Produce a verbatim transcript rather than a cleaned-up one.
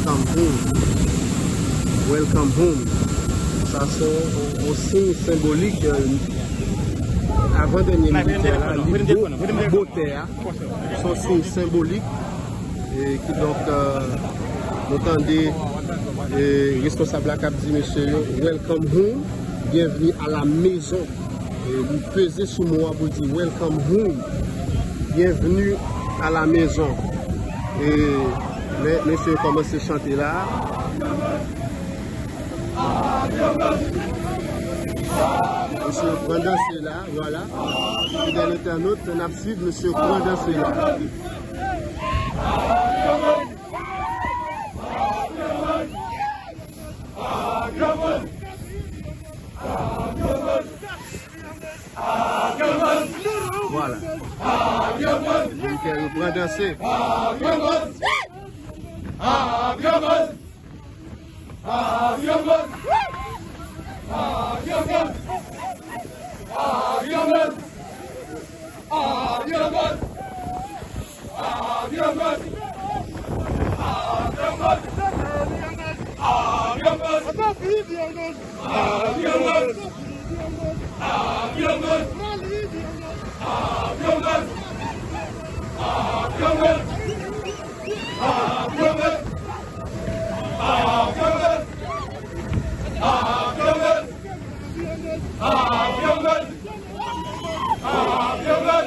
Welcome home. Welcome home. Sa se yon, yon siy senbolik, euh, avan dènye militè la, li bo, li bo tè a. Se yon siy senbolik. E kidonk, euh, nou tande, euh, responsab la k ap di mesye yo, "Welcome home, bienvenue à la maison." E li peze sou mo a pou l di, "Welcome home, bienvenue à la maison." E men, mesye yo kòmanse chante la. Mesye yo pran danse la, vwala. Fidèl entènot, n ap swiv, mesye yo pran danse la. Vwala. Militè yo pran danse.